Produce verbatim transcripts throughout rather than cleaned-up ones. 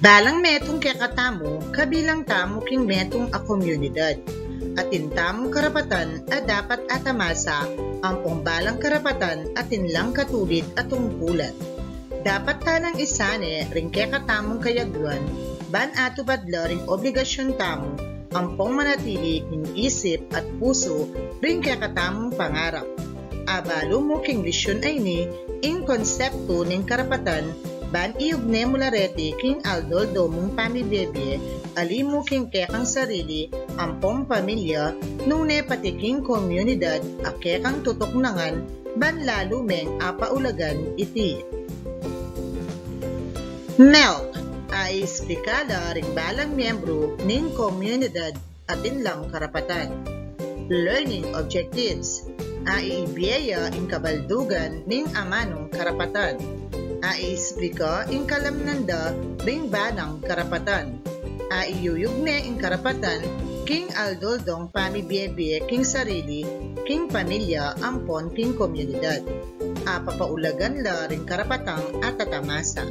Balang metung kekatamu, kabilang tamu king metung a komunidad. Atin tamung karapatan a dapat atamasa ampong balang karapatan atin lang katulid a tungkulan. Dapat ta lang isane ring kekatamung kayagwan, ban atubad la ring obligasyun tamu ampong manatili king isip at pusu ring kekatamung pangarap. Abalu mu king lisyun a ini ing konseptu ning karapatan, ban iugne mu la reti king aldo-aldo mung pamibie-bie, ali mu king kekang sarili ampong pamilya, nune pati king komunidad a kekang tutuknangan, ban lalu meng apaulagan iti. MELC, a iisplika la ring balang miyembru ning komunidad atin lang karapatan. Learning objectives, a iibie ya ing kabaldugan ning amanung karapatan. A iisplika ing kalamnan da ring balang karapatan. A iuugne ing karapatan king aldo-aldong pamibie-bie king sarili, king pamilya, ampon king komunidad. A papaulagan la ring karapatang atatamasa.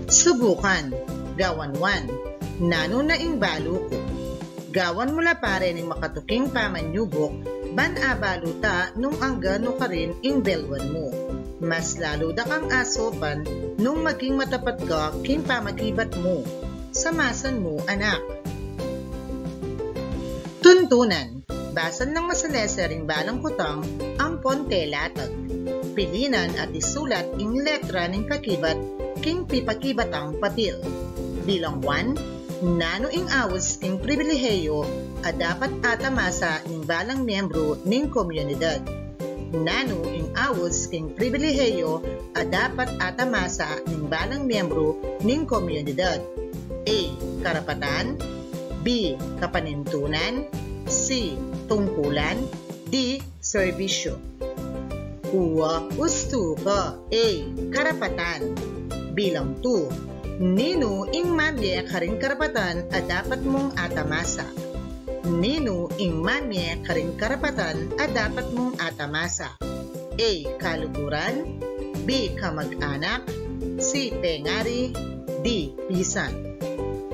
Subukan. Gawan one. Nanu na ing balu ku? Gawan mu la pa reng makatuking pamanyubuk, ban abalu ta nung angga nu karin ing belwan mu. Mas lalu da kang asopan nung maging matapat ka king pamakibat mu. Samasan mu, anak. Tuntunan. Basan nang masalese ring balang kutang ampon telatag. Pilinan at isulat ing letra ning kakibat king pipakibatang papil. Bilang one, nanu ing aus king pribilehiyo a dapat atamasa ning balang miyembru ning komunidad? Nanu ing aus king pribilehiyo a dapat atamasa ning balang miyembru ning komunidad? A, karapatan. B, kapanintunan. C, tungkulan. D, serbisyu. Uwa, ustu ka. A, karapatan. Bilang two, ninu ing mamie karing karapatan a dapat mung atamasa? Ninu ing mamie karing karapatan a dapat mung atamasa? A, kaluguran. B, kamag-anak. C, pengari. D, pisan.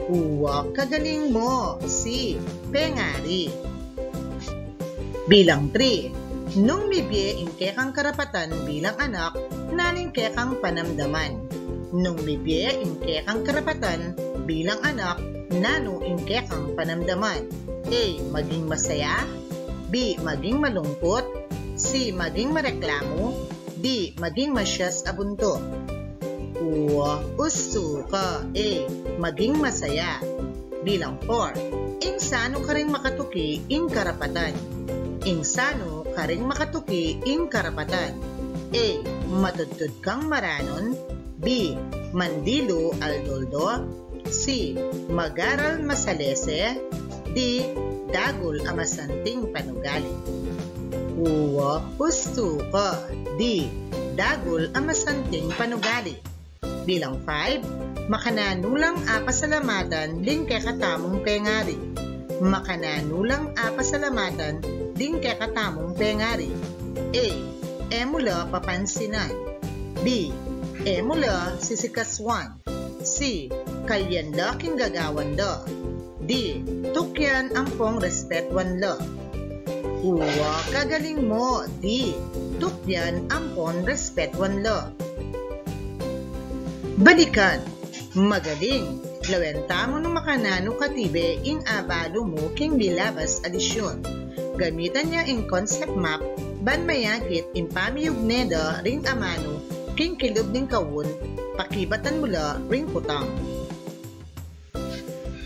Uwa, kagaling mu. C, pengari. Bilang three, nung mibie ing kekang karapatan bilang anak, nanu ing kekang panamdaman? Nung mibie ing kekang karapatan bilang anak, nanu ing kekang panamdaman? A, maging masaya. B, maging malungkut. C, maging mareklamu. D, maging masyas a buntu. Uwa, ustu ka. A, maging masaya. Bilang four, ing sanu karing makatuki ing karapatan? Ing sanu karing makatuki ing karapatan? A, matudtud kang maranun. B, mandilu aldo-aldo. C, mag-aral masalese. D, dagul a masanting panugali. Uwa, ustu ka. D, dagul a masanting panugali. Bilang five, makananu lang apasalamatan ding kekatamung pengari? Makananu lang apasalamatan ding kekatamung pengari? A, e mu la papansinan. B, e mu la sisikasuan. C, kalyan la king gagawan da. D, tukyan ampong respetuan la. Uwa, kagaling mu. D, tukyan ampong respetuan la. Balikan. Magaling. Lawen tamu nung makananu katibe ing abalu mu king milabas a lisyun. Gamitan ya ing concept map ban mayakit ing pamiugne da ring amanu king kilub ning kaun, pakibatan mu la ring kutang.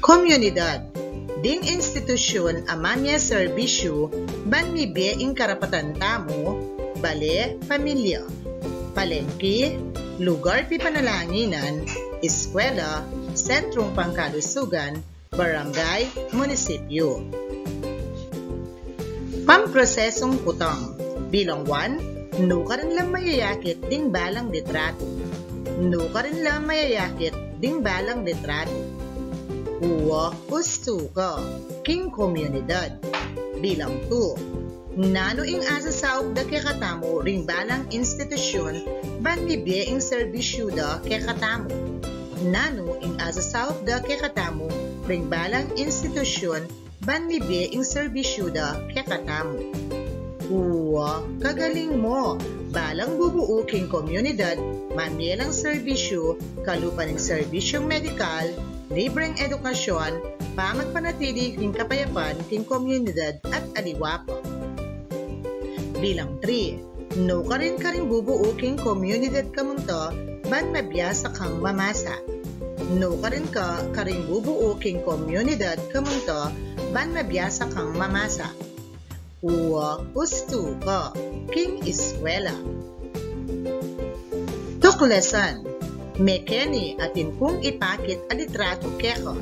Komunidad. Ding institusyun a mamie serbisyu ban mibie ing karapatan tamu: bale, pamilya; palengki, lugar pipanalanginan; eskwela, sentrung pangkalusugan; barangay, munisipyu. Pamprosesung kutang. Bilang one, nukarin la mayayakit ding balang litratu? Nukarin la mayayakit ding balang litratu? Uwa, ustu ka. King komunidad. Bilang two, Nanu ing asasaup da kekatamu ring balang institusyun ban mibie ing serbisyu da kekatamu? Nanu ing asasaup da kekatamu ring balang institusyun ban mibie ing serbisyu da kekatamu? Wa, kagaling mo! Balang bubuu king komunidad, mamie lang serbisyu, kalupa ning serbisyung medikal, libreng edukasyon, pamagpanatili king kapayapan king komunidad at aliwa pa. Bilang three, nukarin karing bubuu king komunidad kamunta ban mabiasa kang mamasa? Nukarin ka karing bubuu king komunidad kamunta ban mabiasa kang mamasa? Wa, ustu ka, king iskwela. Tuklesan. Mekeni atin kung ipakit a litratu keka.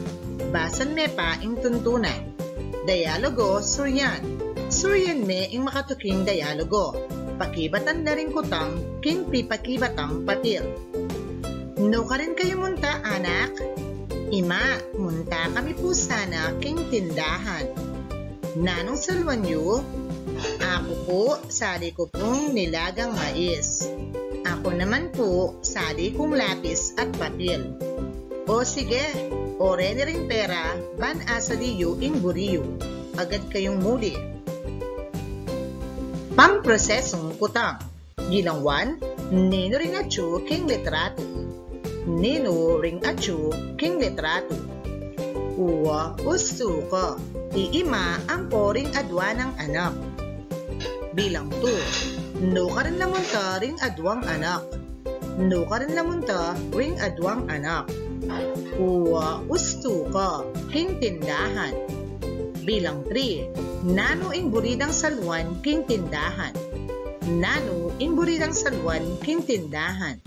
Basan me pa ing tuntunan. Dialogo, suryan. Suryan me ing makatuking dialogo. Pakibatan la ring kutang king pipakibatang papil. Nukarin kayu munta, anak? Ima, munta kami pu sana king tindahan. Nanung saluan yu? Aku pu, sali ku pung nilagang mais. Aku naman pu, sali kung lapis at papil. O sige, o reni ring pera, ban asali yu ing buri yu. Agad kayung muli. Pamprosesung kutang. Bilang one, ninu ring atyu king litratu? Ninu ring atyu king litratu? Wa, ustu ka, i Ima ampo ring adua nang anak. Bilang two, nukarin la munta ring aduang anak? Nukarin la munta ring aduang anak? Wa, ustu ka, king tindahan. Bilang three, nanu ing buri dang saluan king tindahan? Nanu ing buri dang saluan king tindahan?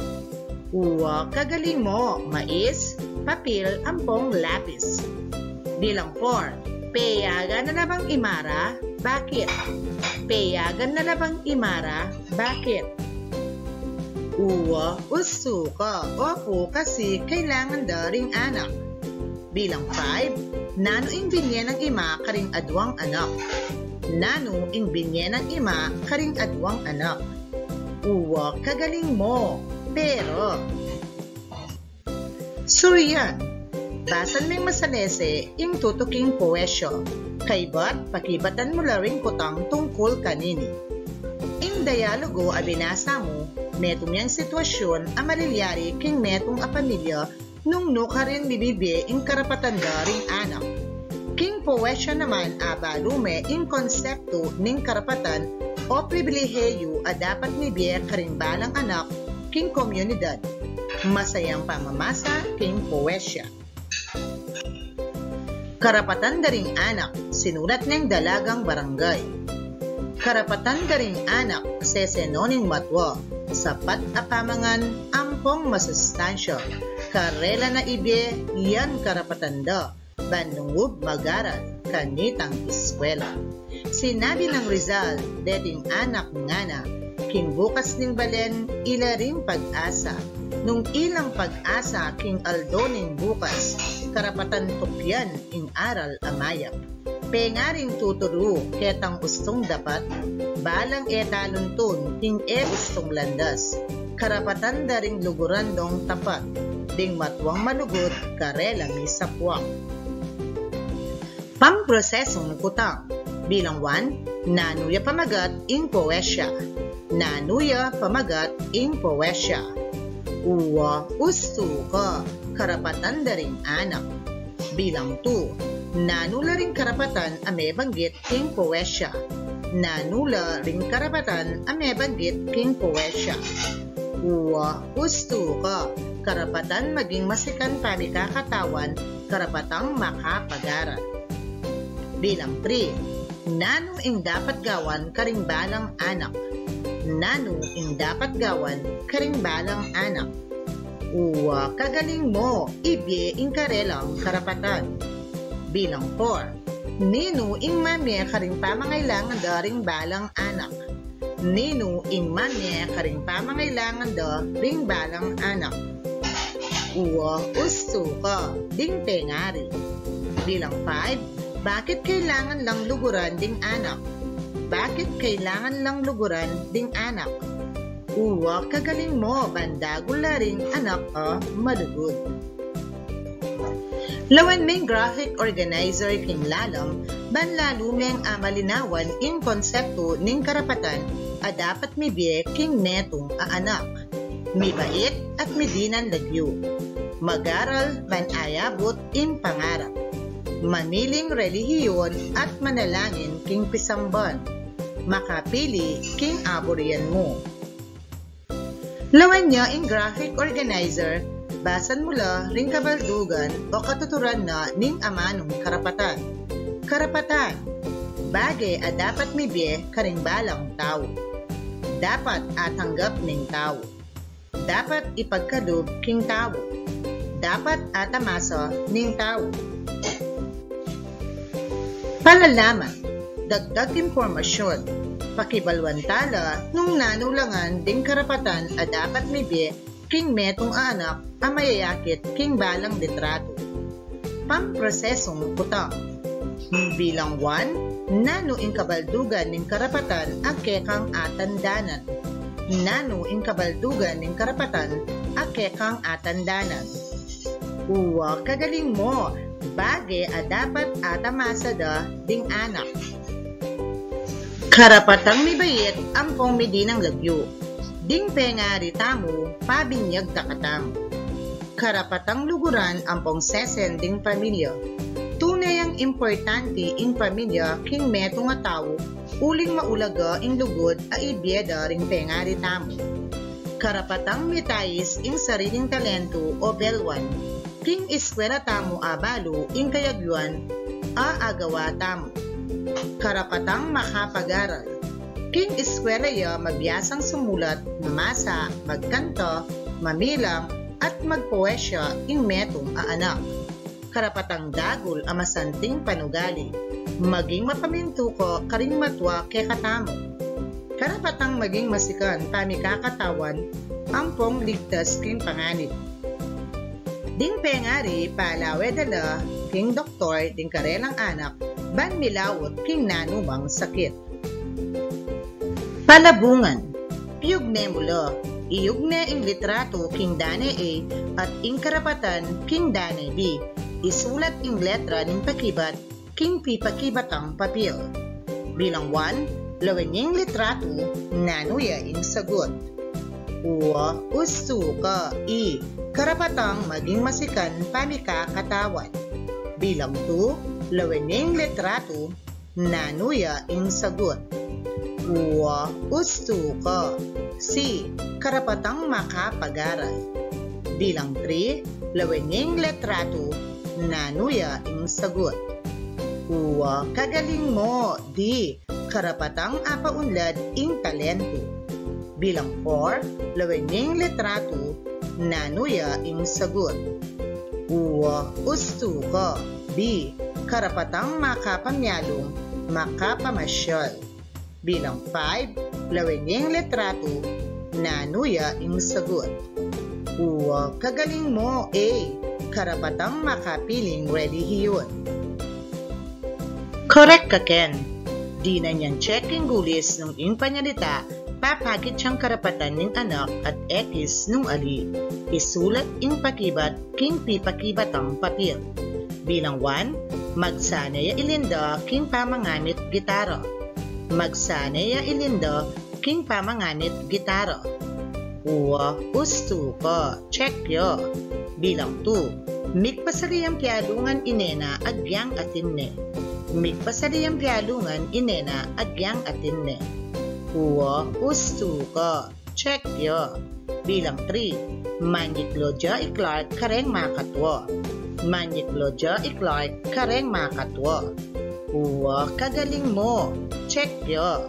Wa, kagaling mo, mais, papil, ampong lapis. Bilang four, peyagan na la bang i Mara? Bakit? Peyagan na la bang i Mara? Bakit? Wa, ustu ka, opu, kasi kailangan da ring anak. Bilang five, nanu ing binye nang ima karing aduang anak? Nanu ing binye nang ima karing aduang anak? Wa, kagaling mo, pera. Suryan. Basan meng masalese ing tutuking poesya. Kaybat, pakibatan mu la ring kutang tungkul kanini. Ing dialogo a binasa mu, metung yang sitwasyun a malilyari king metung a pamilya nung nukarin mibibie ing karapatan da ring anak. King poesya naman, abalu me ing konseptu ning karapatan o pribilehiyu a dapat mibie karing balang anak king komunidad. Masayang pamamasa king poesya. Karapatan da ring anak, sinulat neng dalagang barangay. Karapatan da ring anak, sese no ning matua, sapat a pamangan ampong masustansya, karela na ibie yang karapatan da, ban lungub mag-aral kanitang iskwela. Sinabi nang Rizal, deting anak ngana, king bukas ning balen, ila ring pag-asa. Nung ilang pag-asa king aldo ning bukas, karapatan tukyan ing aral a mayap. Pengaring tuturu ketang ustung dapat, balang e taluntun king e ustung landas. Karapatan da ring luguran dong tapat, ding matuang malugud karela misapuak. Pamprosesung kutang. Bilang one, nanu ya pamagat ing poesya? Nanu ya pamagat ing poesya? Wa, ustu ka, karapatan da ring anak. Bilang two, nanu la ring karapatan a mebanggit king poesya? Nanu la ring karapatan a mebanggit king poesya? Wa, ustu ka, karapatan maging masikan pamikakatawan, karapatang makapag-aral. Bilang three, nanu ing dapat gawan karing balang anak? Nanu ing dapat gawan karing balang anak? Wa, kagaling mo, ibie ing karelang karapatan. Bilang four, ninu ing mamie karing pamangailangan da ring balang anak? Ninu ing mamie karing pamangailangan da ring balang anak? Wa, ustu ka, ding pengari. Bilang five, bakit kailangan lang luguran ding anak? Bakit kailangan lang luguran ding anak? Uwa, kagaling mo, ban dagul la ring anak a malugud. Lawen meng graphic organizer king lalam, ban lalu meng amalinawan ing konsepto ning karapatan a dapat mibie king metung a anak. Mibait at midinan lagyu. Mag-aral ban ayabut ing pangarap. Mamiling relihiyon at manalangin king pisamban. Makapili king aburian mu. Lawen ya ing graphic organizer, basan mu la ring kabaldugan o katuturan na ning amanung karapatan. Karapatan, bage a dapat mibie karing balang tau. Dapat atanggap ning tau. Dapat ipagkalub king tau. Dapat atamasa ning tau. Palalaman, dagdag impormasyun, pakibaluan tala nung nanu la ngan ding karapatan a dapat mibie king metung a anak a mayayakit king balang litratu. Pamprosesung kutang. Bilang one, nanu ing kabaldugan ning karapatan a kekang atandanan? Nanu ing kabaldugan ning karapatan a kekang atandanan? Uwa, kagaling mo, bage a dapat atamasa da ding anak. Karapatang mibait ampong midinan lagyu. Ding pengari tamu, pabinyag ta katamu. Karapatang luguran ampong sesen ding pamilya. Tune yang importante ing pamilya king metung a tau, uling maulaga ing lugud a ibie da ring pengari tamu. Karapatang mitais ing sariling talentu o belwan. King iskwela tamu abalu ing kayagyuan a agawa tamu. Karapatang makapag-aral. King iskwela ya mabiasang sumulat, mamasa, magkanta, mamilang, at magpoesya ing metung a anak. Karapatang dagul a masanting panugali. Maging mapamintuka karing matua kekatamu. Karapatang maging masikan pamikakatawan ampong ligtas king panganib. Ding pengari palawe da la king doktor ding karelang anak ban milaut king nanumang sakit. Palabungan. Piugne mu la. Iugne ing litratu king dane A at ing karapatan king dane B. Isulat ing letra ning pakibat king pipakibatang papil. Bilang one, lawen ing litratu, nanu ya ing sagut? Uwa, ustu ka. I, karapatang maging masikan pamikakatawan. Bilang two, lawen ing litratu, nanu ya ing sagut? Uwa, ustu ka. C, karapatang makapag-aral. Bilang three, lawen ing litratu, nanu ya ing sagut? Uwa, kagaling mo. D, karapatang apaunlad ing talentu. Bilang four, lawen ing litratu, nanu ya ing sagut? Uwa, ustu ka. B, karapatang makapamialung, makapamasyal. Bilang five, lawen ing litratu, nanu ya ing sagut? Uwa, kagaling mo. A, karapatang makapiling relihiyon. Correct ka, Ken. Dinan yang check ing gulis nung ing panyalita, papakit yang karapatan ning anak at ekis nung ali. Isulat ing pakibat king pipakibatang papil. Bilang one, magsane ya i Linda king pamangamit gitara. Magsane ya i Linda king pamangamit gitara. Uwa, ustu ka. Check ya. Bilang two, migpasali yang pialungan i Nena agyang atin ne. Migpasali yang pialungan i Nena agyang atin ne. Uwa, ustu ka. Check ya. Bilang three, manyiklo ya i Clark kareng makatua. Manyiklo ya i Clark kareng makatua. Uwa, kagaling mo. Check ya.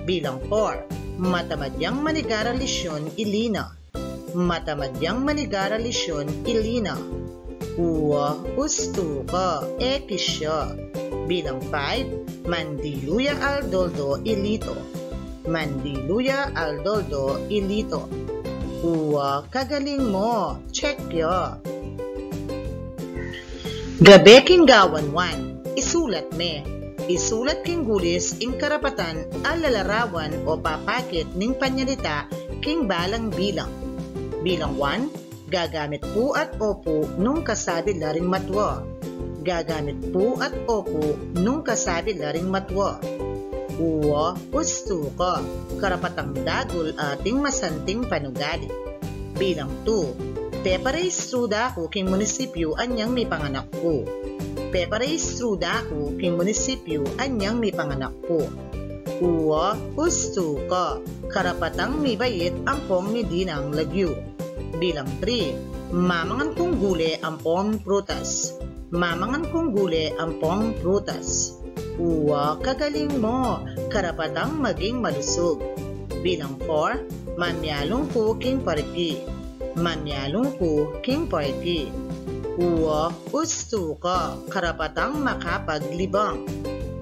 Bilang four, matamad yang manigaral lisyon i Lina. Matamad yang manigaral lisyon i Lina. Uwa, ustu ka. Ekis ya. Bilang five, mandilu ya aldoldo i Lito. Mandilu ya aldoldo i Lito. Uwa, kagaling mo. Check ya. Gabe king gawan one, isulat me. Isulat king gulis ing karapatan a lalarawan o papakit ning panyalita king balang bilang. Bilang one, gagamit pu at opu nung kasabi la ring matua. Gagamit pu at opu nung kasabi la ring matua. Uwa, ustu ka, karapatang dagul ating masanting panugali. Bilang two, peparehistru da ku king munisipyu anyang mipanganak ku. Peparehistru da ku king munisipyu anyang mipanganak ku. Uwa, ustu ka, karapatang mibait ampong midinan lagyu. Bilang three, mamangan kung gule ampong prutas. Mamangan kung gule ampong prutas. Uwa, kagaling mo, karapatang maging malusug. Bilang four, mamialung ku king parki. Mamialung ku king parki. Uwa, ustu ka, karapatang makapaglibang.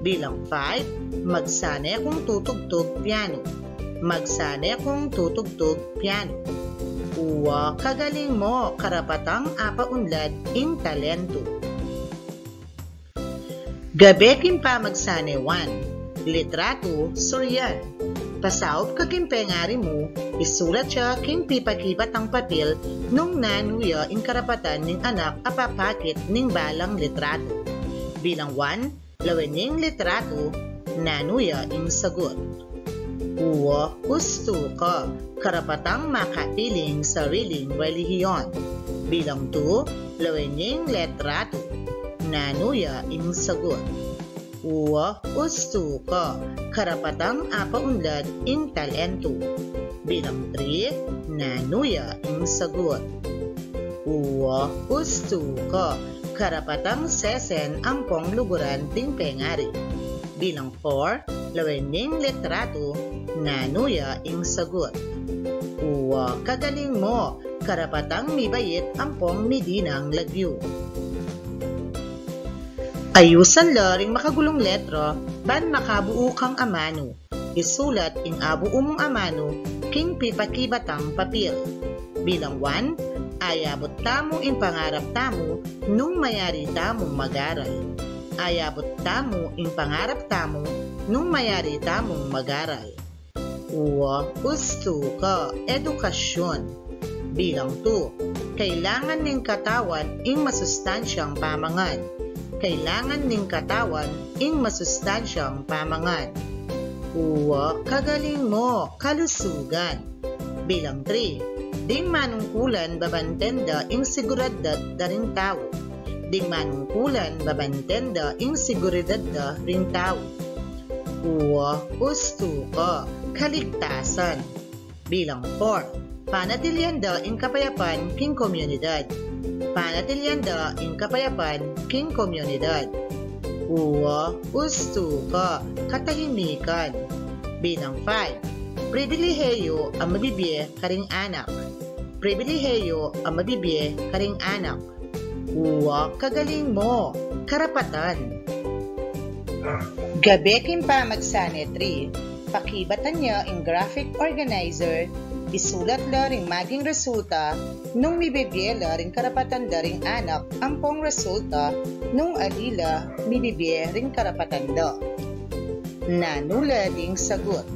Bilang five, magsane kung tutugtug piano. Magsane kung tutugtug piano. Uwa, kagaling mo, karapatang apaunlad ing talentu. Gabe king pamagsane one, litratu, surian. Pasaup ka king pengari mu, isulat ya king pipakibatang papil nung nanu ya ing karapatan ning anak a papakit ning balang litratu. Bilang one, lawen ing litratu, nanu ya ing sagut. Uwa, ustu ka, karapatang makapiling sariling relihiyon. Bilang two, lawen ing litratu, nanu ya ing sagut. Uwa, ustu ka, karapatang apaunlad ing talentu. Bilang three, nanu ya ing sagut. Uwa, ustu ka, karapatang sesen ampong luguran ding pengari. Bilang four, lawen ing litratu, nanu ya ing sagut. Uwa, kagaling mo, karapatang mibait ampong midinan lagyu. Ayusan la ring makagulung letra ban makabuu kang amanu. Isulat ing abuu mung amanu king pipakibatang papil. Bilang one, ayabut tamu ing pangarap tamu nung mayari tamung mag-aral. Ayabut tamu ing pangarap tamu nung mayari tamung mag-aral. Uwa, ustu ka, edukasyon. Bilang two, kailangan ning katawan ing masustansyang pamangan. Kailangan ning katawan ing masustansyang pamangan. Uwa, kagaling mo, kalusugan. Bilang three, ding manungkulan babanten da ing seguridad da ring tau. Ding manungkulan babanten da ing seguridad da ring tau. Uwa, ustu ka, kaligtasan. Bilang four, panatilian da ing kapayapan king komunidad. Panatilian da ing kapayapan king komunidad. Uwa, ustu ka, katahimikan. Bilang five, pribilehiyu a mabibie karing anak. Pribilehiyu a mabibie karing anak. Uwa, kagaling mo, karapatan. Gabe king pamagsane three, pakibatan ya ing graphic organizer, isulat la ring maging resulta nung mibibie la ring karapatan da ring anak ampong resulta nung ali la mibibie ring karapatan da. Nanu la ding sagut.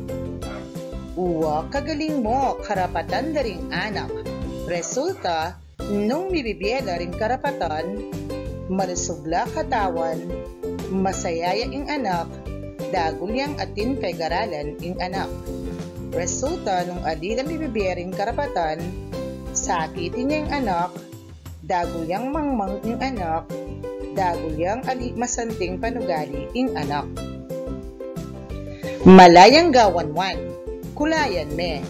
Uwa, kagaling mo, karapatan da ring anak. Resulta, nung mibibie la ring karapatan, malusug la katawan, masaya ya ing anak, dagul yang atin pegaralan ing anak. Resulta nung ali la mibibie ring karapatan, sakitin ya ing anak, dagul yang mangmang ing anak, dagul yang ali masanting panugali ing anak. Malayang gawan one, kulayan me.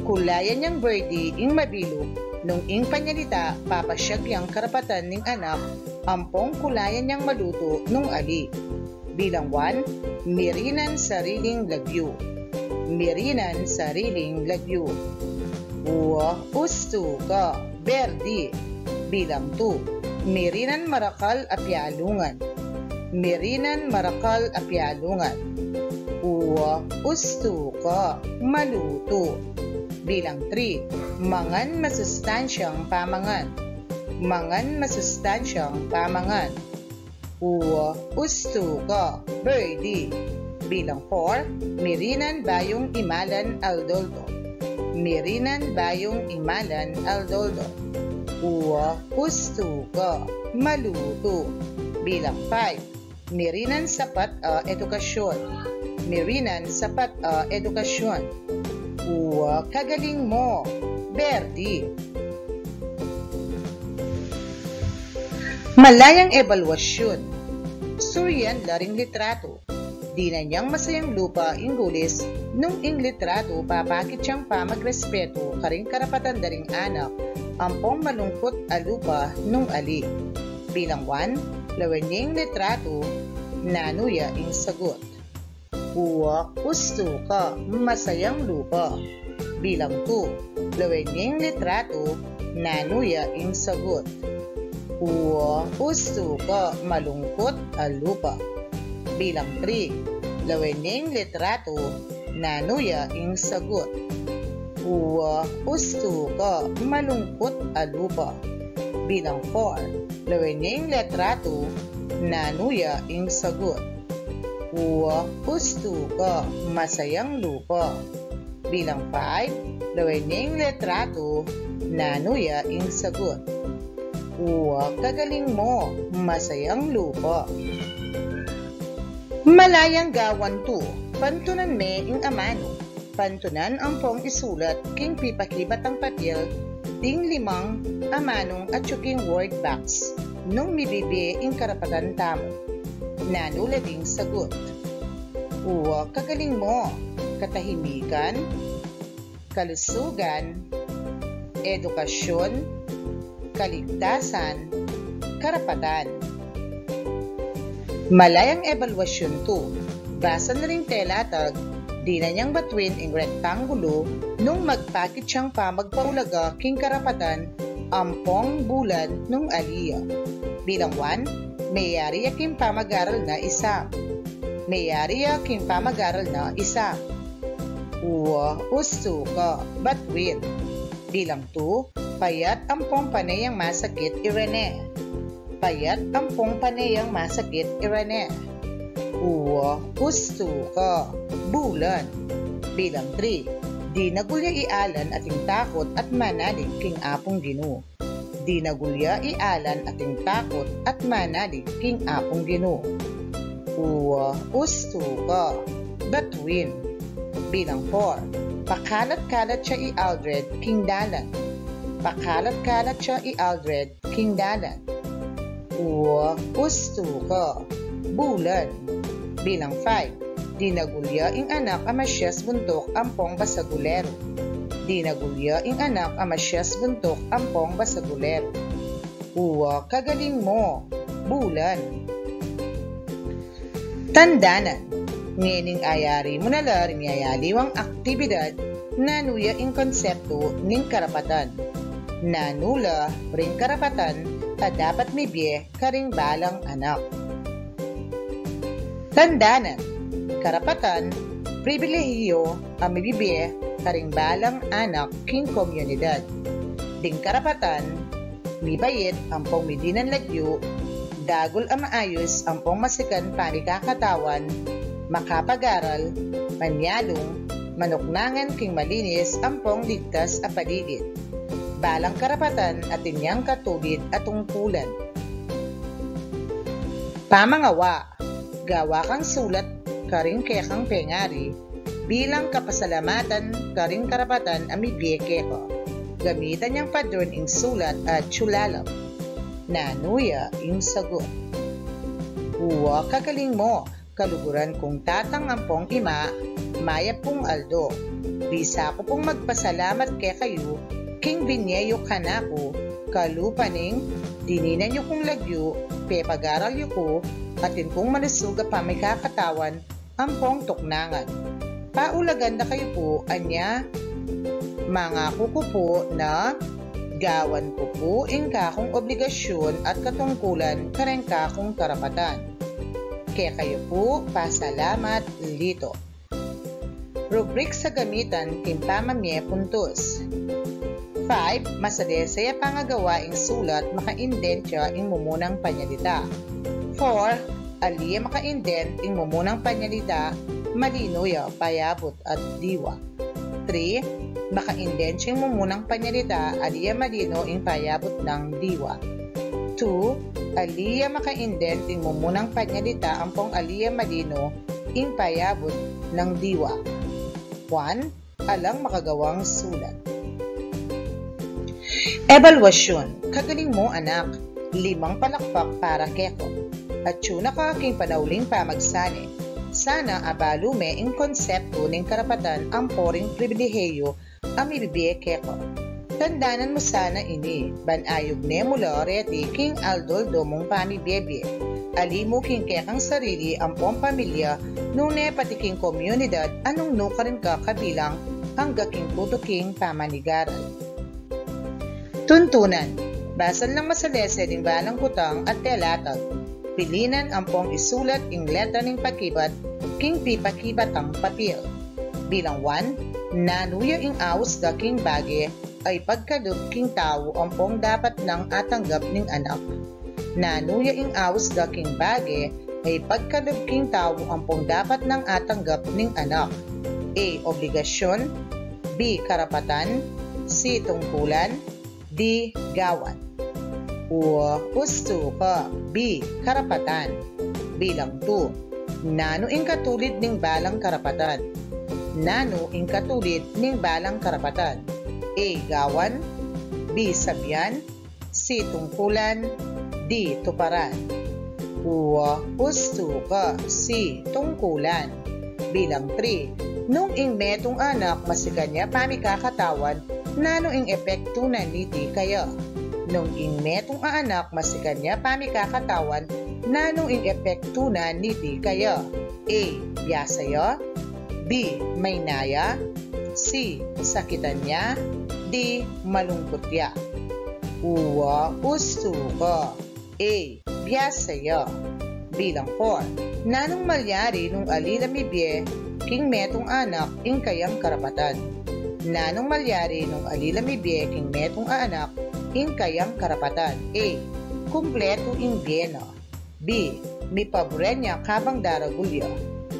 Kulayan yang berdi ing mabilug nung ing panyalita papasyag yang karapatan ning anak ampong kulayan yang malutu nung ali. Bilang one, mirinan sariling lagyu. Mirinan sariling lagyu. Uwa, ustu ka, berdi. Bilang two, mirinan marakal a pialungan. Mirinan marakal a pialungan. Uwa, ustu ka, malutu. Bilang three, mangan masustansyang pamangan. Mangan masustansyang pamangan. U, ustu ka, birdie. Bilang four, mirinan bayung imalan aldoldo. Mirinan bayung imalan aldoldo. U, ustu ka, malutu. Bilang five, mirinan sapat a edukasyon. Mirinan sapat a edukasyon. U, kagaling mo, birdie. Malayang ebalwasyun. Surian la ring litratu. Dinan yang masayang lupa ing gulis nung ing litratu papakit yang pamagrespetu karing karapatan da ring anak ampong malungkut a lupa nung ali. Bilang one, lawen ya ing litratu, nanu ya ing sagut. U, ustu ka, masayang lupa. Bilang two, lawen ya ing litratu, nanu ya ing sagut. U, ustu ka, malungkut a lupa. Bilang three, lawen ya ing litratu, nanu ya ing sagut. U, ustu ka, malungkut a lupa. Bilang four, lawen ya ing litratu, nanu ya ing sagut. U, ustu ka, masayang lupa. Bilang five, lawen ya ing litratu, nanu ya ing sagut. U, kagaling mo, masayang lupa. Malayang gawan two, pantunan me ing amanu. Pantunan ampong isulat king pipakibatang papil ding limang amanung atyu king word box nung mibibie ing karapatan tamu. Nanu la ding sagut? U, kagaling mo, katahimikan, kalusugan, edukasyon, kaligtasan, karapatan. Malayang ebalwasyun two, basa na ring telatag, dinan yang batuin ing rektangulu nung magpakit yang pamagpaulaga king karapatan ampong bulan nung ali ya. Bilang one, meyari ya king pamag-aral na i Sam. Meyari ya king pamag-aral na i Sam. U, ustu ka, batuin. Bilang two, payat ampong pane yang masakit i Rene. Payat ampong pane yang masakit i Rene. U, ustu ka, bulan. Bilang three, dinagul ya i Alan ating takut at manalig king Apung Ginu. Dinagul ya i Alan ating takut at manalig king Apung Ginu. U, ustu ka, batuin. Bilang four, pakalat-kalat ya i Aldred king dalan. Pakalat-kalat ya i Aldred king dalan. U, ustu ka, bulan. Bilang five, dinagul ya ing anak a masyas buntuk ampong basaguleru. Dinagul ya ing anak a masyas buntuk ampong basaguleru. U, kagaling mo, bulan. Tandanan, ngening ayari mu na la ring miyayaliwang aktibidad, nanu ya ing konseptu ning karapatan? Nanu la ring karapatan a dapat mibie karing balang anak? Tandanan, karapatan, pribilehiyo a mibibie karing balang anak king komunidad. Ding karapatan, mibait ampong midinan lagyu, dagul a maayus ampong masikan pamikakatawan, makapag-aral, manyalung, manuknangan king malinis ampong ligtas a paligid. Balang karapatan atin yang katulid a tungkulan. Pamangawa, gawa kang sulat karing kekang pengari bilang kapasalamatan karing karapatan a mibie keka. Gamitan yang padron ing sulat a tulalam. Nanu ya ing sagut? U, kagaling mo, kaluguran kung tatang ampong ima, mayap pung aldo. Bisa ku pung magpasalamat kekayu king binie yu kanaku, kalupa ning dininan yu kung lagyu, pepag-aral yu ku, atin kung malusug a pamikakatawan ampong tuknangan. Paulagan da kayu pu, anya, mangaku ku pu na gawan ku pu ing kakung obligasyun at katungkulan kareng kakung karapatan. Kekayu pu, pasalamat, Lito. Rubric sa gamitan king pamamie puntus. Five, masadese ya pangagawa ing sulat makaindentya ing mumunang panyalita. Four, ali ya makainden ing mumunang panyalita, malinu ya payabut at diwa. Three, makainden ya ing mumunang panyalita, ali ya malinu ing payabut nang diwa. Two, ali ya makainden ing mumunang panyalita ampong ali ya malinu ing payabut nang diwa. One, alang makagawang sulat. Ebalwasyun. Kagaling mu, anak. Limang palakpak para keko. Atyu na ka king panauling pamagsali. Sana abalu me ing konseptu ning karapatan ampo ring pribilehiyu a mibibie keko. Tandanan mu sana ini, ban ayugne mu la reti king aldo-aldo mung pamibie-bie. Ali mu king kekang sarili ampong pamilya, nune pati king komunidad a nung nukarin ka kabilang angga king tutuking pamanigaral. Tuntunan. Basan lang masalese ding balang kutang at telatag. Pilinan ampong isulat ing letra ning pakibat king pipakibatang papil. Bilang one, nanu ya ing aus da king bage a ipagkalub king tau ampong dapat nang atanggap ning anak? Nanu ya ing aus da king bage a ipagkalub king tau ampong dapat nang atanggap ning anak? A, obligasyun. B, karapatan. C, tungkulan. D, gawan. U, ustu ka. B, karapatan. Bilang two. Nanu ing katulid ning balang karapatan? Nanu ing katulid ning balang karapatan? A, gawan. B, sabian. C, tungkulan. D, tuparan. U, ustu ka. C, tungkulan. Bilang three. Nung ing metung a anak masikan ya pamikakatawan, nanu ing epektu na niti kaya? Nung ing metung a anak masikan ya pamikakatawan, nanu ing epektu na niti kaya? A, biasa ya. B, maina ya. C, sakitan ya. D, malungkut ya. U, ustu ka. A, biasa ya. Bilang four. Nanung malyari nung ali la mibie king metung a anak ing kayang karapatan? Nanung malyari nung ali la mibie king metung a anak ing kayang karapatan? A, kumpletu ing bie na. B, mipaburen ya kabang daragul ya.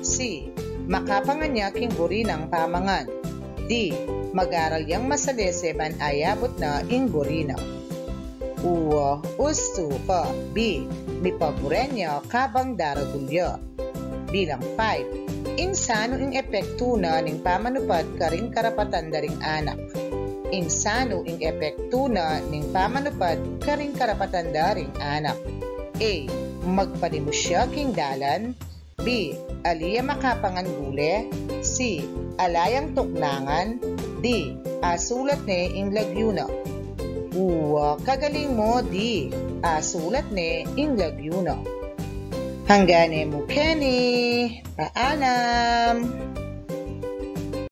C, makapangan ya king buri nang pamangan. D, mag-aral yang masalese ban ayabut na ing buri na. U, ustu ka. B, mipaburen ya kabang daragul ya. Bilang five. Ing sanu ing epektu na ning pamanupad karing karapatan da ring anak? Ing sanu ing epektu na ning pamanupad karing karapatan da ring anak? A, magpalimus ya king dalan. B, ali ya makapangan gule. C, ala yang tuknangan. D, asulat ne ing lagyu na. U, kagaling mu. D, asulat ne ing lagyu na. Hanggan ne mu keni. Paalam.